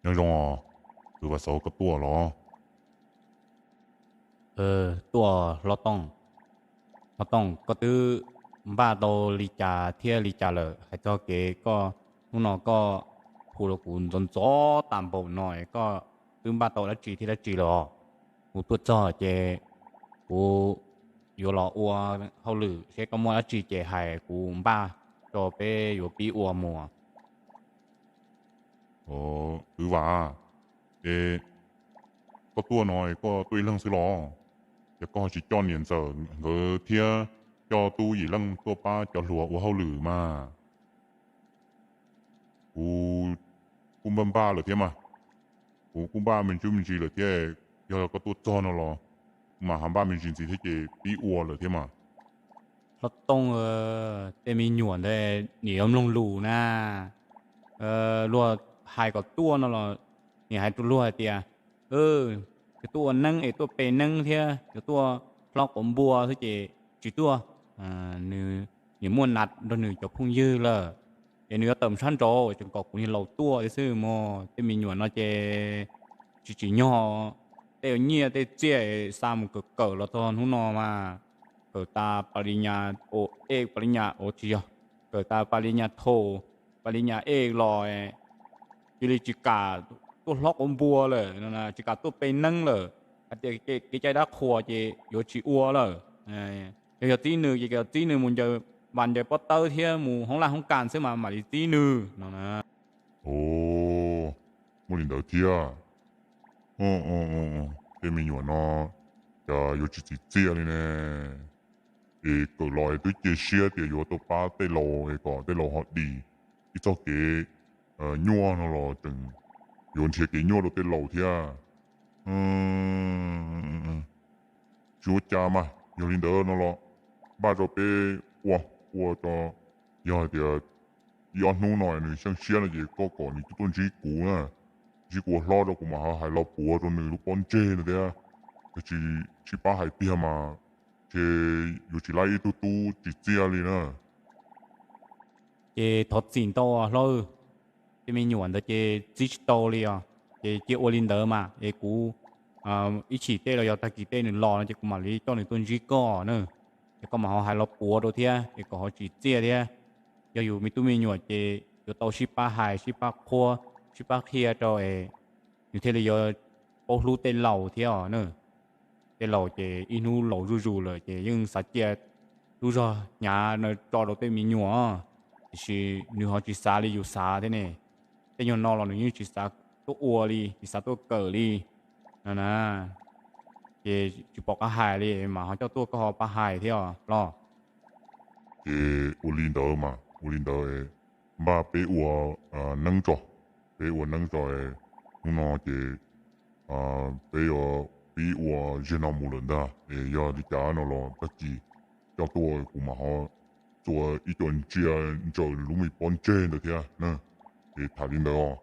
Nyob zoo os, kwv Vam Xauv, koj tuaj los? Tuaj, hlob Tooj, koj twb npaj tau li cas thiab li cas lawm? Hais txog kev koj hnub no koj hu rau kuv ntxov ntxov tas npaum no, koj twb npaj tau dab tsi thiab dab tsi lawm os? Kuv tuaj txog ces kuv yuav los ua hauj lwm, seb koj muaj dab tsi ces hais kuv npaj rau peb yuav pib ua mus. Kwv Vam, es koj tuaj no koj tuaj ib leeg xwb los? Ces koj ho tsis coj niam ntxawm nkawd thiab coj tub Yim Leej tuaj pab cov hluas ua hauj lwm mas? Kuv kuj npaj npaj lawm thiab mas. Kuv kuj npaj me ntsis me ntsis lawm thiab. Yog koj tuaj txog no los kuv mam ho npaj me ntsis ntxiv thiab ces pib ua lawm thiab mas. Hlob Tooj, tej me nyuam ntawd nim yuav mloog lus na. Luag hais kom tuaj no los nim hais rau luag hais tias, yuav tuaj ua neeb es tuaj pe neeb thiab yuav tuaj hlob quav npua xwb ces tsis tuaj. Nws nim muaj nas nrog nws cov phooj ywg lawm, ces nws yuav tawm sab nraud, tseem kom kuv niag laus tuaj thiab xwb mog. Tej me nyuam no ces tsis tsim nyog, tej nyiaj tej txiaj xa mus kawm kawm los txog hnub no mas, kawm tas pas li nyas, ej, pas li nyas ua tsis yog, kawm tas pas li nyas thaum, pas li nyas ej los cia li tsis kam tuaj hlob quav npua lawm, tsis kam tuaj pe neeb lawm, hais tias kev cai dab qhuas ces yuav tsis ua lawm. Yog yog txib nws ces kom txib nws mus ncaws vas ncaws pob tawb thiab mus hoob laj hoob kas xwb mas mam li txib nws no na. Muaj li ntawd thiab. Tej me nyuam no cas yuav tsis txim txiaj li ne. Es kawm los es twb cia siab tias yuav tuaj pab tej laus es kom tej laus ho dim ib txoj kev nyuaj no los tseem yuav nrhiav kev nyuaj rau tej laus thiab. Tsis ua cas mas, yog li ntawd no los npaj rau peb ua, ua rau, yog hais tias ib ob hnub no nws xyeej siab no ces koj kom nws tuaj ntsib kuv na, ntsib kuv ua hlob rau kuv mam ho hais lo puav rau nws lub pob ntseg no thiab. Yog tsis sib pab hais tiag mas ntshe yuav tsis laib ib tug tub tsim txiaj li na. Ces thov txim ntau hlob, tej me nyuam ntawd ces txib tsis tau li os, ces cia ua li ntawd mas es kuv ib chim tej los yog tag kis tej nws los no ces kuv mam li coj nws tuaj ntsib koj na, ces koj mam ho hais lo puav rau thiab ces kom ho tsim txiaj thiab. Yog yus me tub me nyuam ces yuav tau sib pab hais sib pab qhuab sib pab qhia rau es nws thiaj li yuav paub hlub tej laus thiab os na. Tej laus ces ib hnub laus zuj zus lawm ces yeej xav cia lub zog hnyav no tso rau tej me nyuam, tiam sis nws ho tsis xav li yus xav thiab ne. Tej nyuag no los nws yeej tsis xav tuaj ua li, tsis xav tuaj kawm li no na. Ces tsis pom qab hais li mas ho coj tuaj koj ho pab hais thiab os los. Ces ua li ntawd mas, ua li ntawd npaj peb ua neeb tso, peb ua neeb tso. Hnub no ces peb yuav pib ua zeg no mus lawm ntag, es yog li cas no los tag kis coj tuaj kuv mam ho txua ib co ntsia ntsaws nws lub me pob ntseg ntawd thiab na. Es tham li ntawd os.